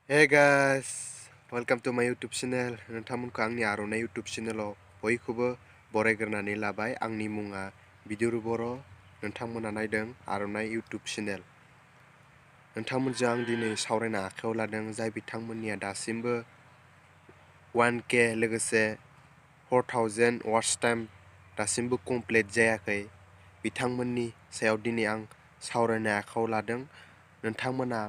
Hey guys, welcome to my YouTube channel. नोंथांमोनखौ आंनि आर'नाइ YouTube चेनेलाव बयखौबो बरायग्रोनानै लाबाय। आंनि मुङा बिदुर बर'। नोंथांमोना नायदों आर'नाइ YouTube चेनेल। नोंथांमोनजों आं दिनै सावरायनो आखायाव लादों जाय बिथांमोननिया दासिमबो 1K लोगोसे 4000 वाच टाइम दासिमबो कमप्लिट जायाखै। बिथांमोननि सायाव दिनै आं सावरायनो आखायाव लादों। नोंथांमोना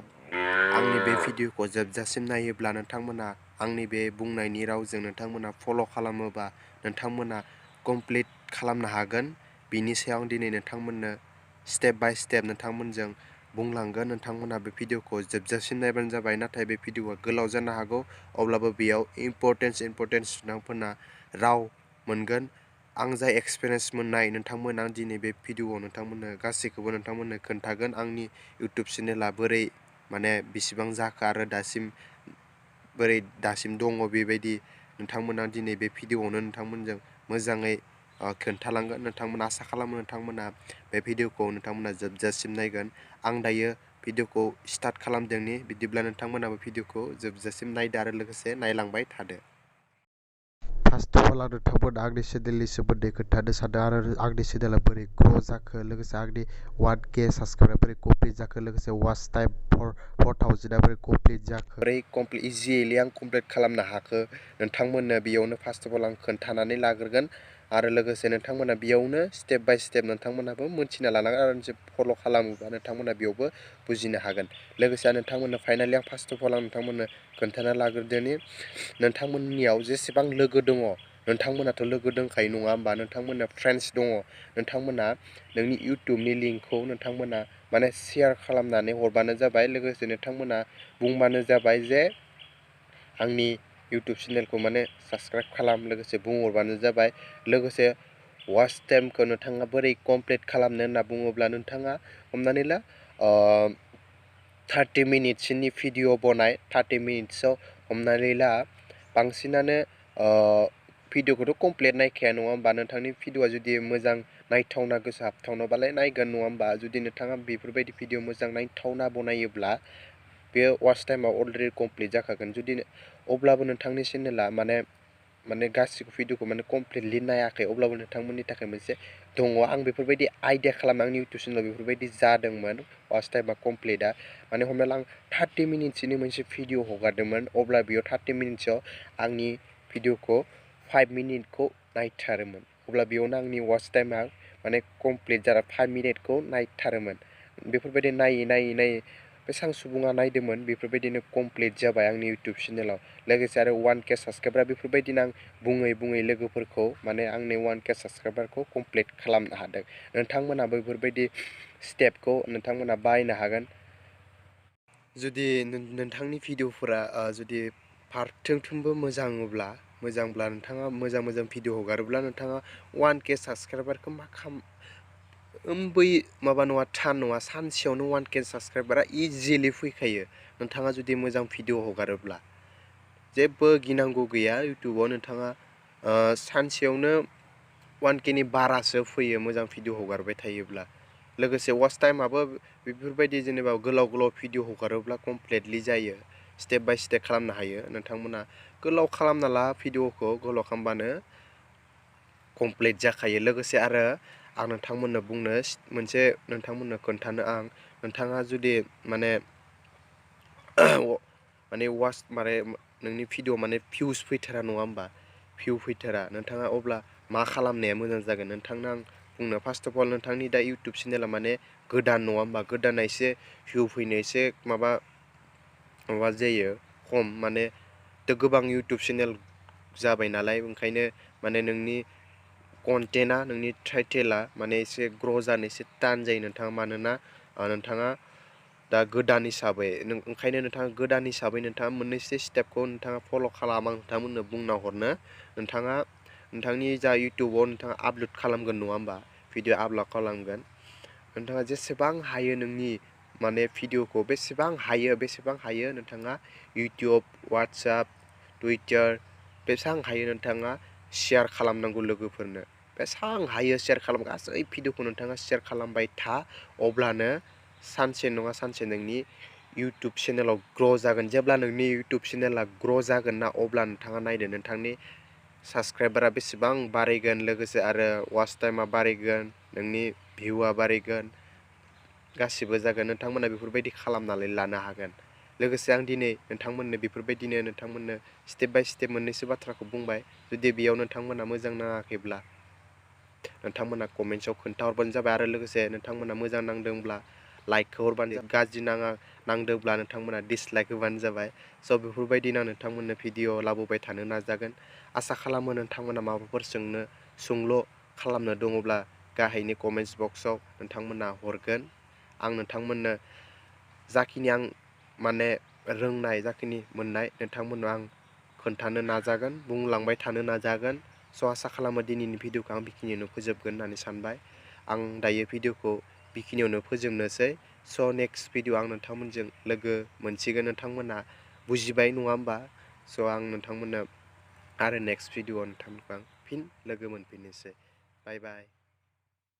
आंनि बे भिडिअखौ जोबजासिम नायोब्ला नोंथांमोना आंनि बे बुंनायनि रावजों नोंथांमोना फल' खालामोबा नोंथांमोना कमप्लिट खालामनो हागोन। बिनि सायाव आं दिनै नोंथांमोननो स्टेप बाय स्टेप नोंथांमोनजों बुंलांगोन। नोंथांमोना बे भिडिअखौ जोबजासिम नायबानो जाबाय। नाथाय बे भिडिअआ गोलाव जानो हागौ, अब्लाबो बेयाव इम्परटेन्स नोंथांमोना राव मोनगोन। आं जाय एक्सपिरियेन्स मोननाय नोंथांमोन आं दिनै बे भिडिअआव नोंथांमोननो गासैखौबो नोंथांमोननो खोन्थागोन। आंनि इउटुब चेनेला बोरै बेसेबां जाखो आरो बोरै दासिम दङ बेबायदि नोंथांमोना दिनै बे भिडिअआवनो नोंथांमोनजों मोजाङै खोन्थालांगोन। नोंथांमोना आसा खालामो नोंथांमोना बे भिडिअखौ नोंथांमोना जोबजासिम नायगोन। आं दायो भिडिअखौ स्टार्ट खालामदोंनि, बिदिब्ला नोंथांमोनाबो भिडिअखौ जोबजासिम नायदो आरो लोगोसे नायलांबाय थादो। फार्स्ट अफ अल आं नोंथांमोना आंनि चेनेलनि सोमोन्दै खोन्थानो सानदों आरो आंनि चेनेला बोरै ग्र' जाखो, लोगोसे आंनि 1K साबस्क्राइबार बोरै कमप्लिट जाखो, लोगोसे वाच टाइम 4000 बोरै कमप्लिट जाखो, बोरै इजियैलि आं कमप्लिट खालामनो हाखो नोंथांमोननो बेयावनो फार्स्ट अफ अल आं खोन्थानानै लाग्रोगोन। आरो लोगोसे नोंथांमोना बेयावनो स्टेप बाय स्टेप नोंथांमोनाबो मोनथिना लानांगोन आरो फल' खालामोबा नोंथांमोना बेयावबो बुजिनो हागोन। लोगोसे नोंथांमोननो फाइनालि आं फार्स्ट अफ अल आं नोंथांमोननो खोन्थाना लाग्रोदोनि नोंथांमोननियाव जेसेबां लोगो दङ, नोंथांमोनाथ' लोगो दंखायो नङा होमबा, नोंथांमोना फ्रेन्ड्स दङ, नोंथांमोना नोंनि इउटुबनि लिंकखौ नोंथांमोना शेयार खालामनानै हरबानो जाबाय। लोगोसे नोंथांमोना बुंबानो जाबाय जे आंनि इउटुब चेनेलखौ साबस्क्राइब खालाम, लोगोसे बुंहरबानो जाबाय। लोगोसे वाच टाइमखौ नोंथाङा बोरै कमप्लिट खालामनो होनना बुङोब्ला नोंथाङा हमनानै ला 30 मिनिट्सनि भिडिअ बनाय, 30 मिनिट्सआव हमनानै ला बांसिनानो भिडिअखौथ' कमप्लिट नायखाया नङा होमबा। नोंथांनि भिडिअआ जुदि मोजां नायथावना गोसो हाबथावनाबालाय नायगोन नङा होमबा। जुदि नोंथाङा बेफोरबायदि भिडिअ मोजां नायथावना बनायोब्ला बे वाच टाइमा अलरेडि कमप्लिट जाखागोन। जुदि अब्लाबो नोंथांनि चेनेला गासिबो भिडिअखौ कमप्लिटलि नायाखै, अब्लाबो नोंथांमोननि थाखाय मोनसे दङ। आं बेफोरबायदि आइडिया खालामो आंनि इउटुब चेनेलाव बेफोरबायदि जादोंमोन। वाच टाइमा कमप्लिटआ हमना ला आं 30 मिनिट्सनि मोनसे भिडिअ हगारदोंमोन, अब्ला बेयाव 30 मिनिट्सआव आंनि भिडिअखौ 5 मिनिटखौ नायथारोमोन, अब्ला बेयावनो आंनि वाच टाइमा कमप्लिट जाना 5 मिनिटखौ नायथारोमोन। बेफोरबायदि नायै नायै नायै बेसेबां सुबुङा नायदोंमोन, बेफोरबायदिनो कमप्लिट जाबाय आंनि इउटुब चेनेलाव। लोगोसे आरो 1K साबस्क्राइबार बेफोरबायदिनो आं बुङै बुङै लोगोफोरखौ आंनि 1K साबस्क्राइबारखौ कमप्लिट खालामनो हादों। नोंथांमोनाबो बेफोरबायदि स्टेपखौ नोंथांमोना बाहायनो हागोन। जुदि नोंथांनि भिडिअफोरा जुदि फारफ्रोमथिंबो मोजांब्ला नोंथाङा मोजां भिडिअ हगारोब्ला नोंथाङा 1K साबस्क्राइबारखौ बै माबा नङा, थान नङा, सानसेयावनो 1K साबस्क्राइबारा इजिलि फैखायो नोंथाङा जुदि मोजां भिडिअ हगारोब्ला। जेबो गिनांगौ गैया, इउटुबाव नोंथाङा सानसेयावनो 1Kनि बारासो फैयो मोजां भिडिअ हगारबाय थायोब्ला। लोगोसे वाच टाइमाबो बेफोरबायदि जेनेबा गोलाव भिडिअ हगारोब्ला कमप्लिटलि जायो। स्टेप बाय स्टेप खालामनो हायो। नोंथांमोना गोलाव खालामना ला, भिडिअखौ गोलाव खालामबानो कमप्लिट जाखायो। लोगोसे आरो आं नोंथांमोननो नोंथांमोननो खोन्थानो नोंथाङा जुदि नोंनि भिडिअ भिउस फैथारा नङा होमबा, भिउ फैथारा, नोंथाङा अब्ला मा खालामनाया मोजां जागोन। नोंथांनो आं बुंनो, फार्स्ट अफ अल नोंथांनि दा इउटुब चेनेला गोदान नङा होमबा, गोदाना एसे भिउ फैनो एसे माबा जायो खम, गोबां इउटुब चेनेल जाबाय नालाय, ओंखायनो नोंनि कन्टेन्टआ, नोंनि टाइटेला एसे ग्र' जानो एसे टान जायो मानोना नोंथाङा दा गोदान हिसाबै ओंखायनो नोंथाङा मोननैसो स्टेपखौ नोंथाङा फल' खालाम। आं नोंथांमोननो बुंना हरनो, नोंथांनि जा इउटुबाव नोंथाङा आपल'ड खालामगोन नङा होमबा, भिडिअ आपल'ड खालामगोन, नोंथाङा जेसेबां हायो नोंनि भिडिअखौ बेसेबां हायो नोंथाङा इउटुब, वाट्सएप, टुइटार बेसेबां हायो नोंथाङा शेयार खालामनांगौ लोगोफोरनो। बेसेबां हायो शेयार खालाम, गासै भिडिअखौ नोंथाङा शेयार खालामबाय था, अब्लानो सानसे नङा सानसे नोंनि इउटुब चेनेलाव ग्र' जागोन। जेब्ला नोंनि इउटुब चेनेला ग्र' जागोन ना अब्ला नोंथाङा नायदो नोंथांनि साबस्क्राइबारा बेसेबां बारायगोन, लोगोसे आरो वाच टाइमा बारायगोन, नोंनि भिउआ बारायगोन, गासिबो जागोन। नोंथांमोना बेफोरबायदि खालामनानै लानो हागोन। लोगोसे आं दिनै नोंथांमोननो बेफोरबायदिनो नोंथांमोननो स्टेप बाय स्टेप मोननैसो बाथ्राखौ बुंबाय। जुदि बेयाव नोंथांमोना मोजां नाङाखैब्ला नोंथांमोना कमेन्ट्सआव खोन्थाहरबानो जाबाय, आरो लोगोसे नोंथांमोना मोजां नांदोंब्ला लाइकखौ हरबानो जाबाय, गाज्रि नांदोंब्ला नोंथांमोना डिसलाइक होबानो जाबाय। स' बेफोरबायदिनो आं नोंथांमोननो भिडिअ लाबोबाय थानो नाजागोन। आसा खालामो नोंथांमोना माबाफोर सोंलु खालामनो दङब्ला गाहायनि कमेन्ट्स बक्सआव नोंथांमोना हरगोन। आं नोंथांमोननो जाखिनि आं माने रोंनाय, जाखिनि मोननाय नोंथांमोननो आं खोन्थानो नाजागोन, बुंलांबाय थानो नाजागोन। स' आसा खालामो दिनैनि भिडिअखौ आं बेखिनियावनो फोजोबगोन होननानै सानबाय। आं दायो भिडिअखौ बेखिनियावनो फोजोबनोसै। स' नेक्स्ट भिडिअ आं नोंथांमोनजों लोगो मोनसिगोन। नोंथांमोना बुजिबाय नङा होमबा? स' आं नोंथांमोननो आरो नेक्स्ट भिडिअआव नोंथांमोनखौ आं फिन लोगो मोनफिननोसै। बाय बाय।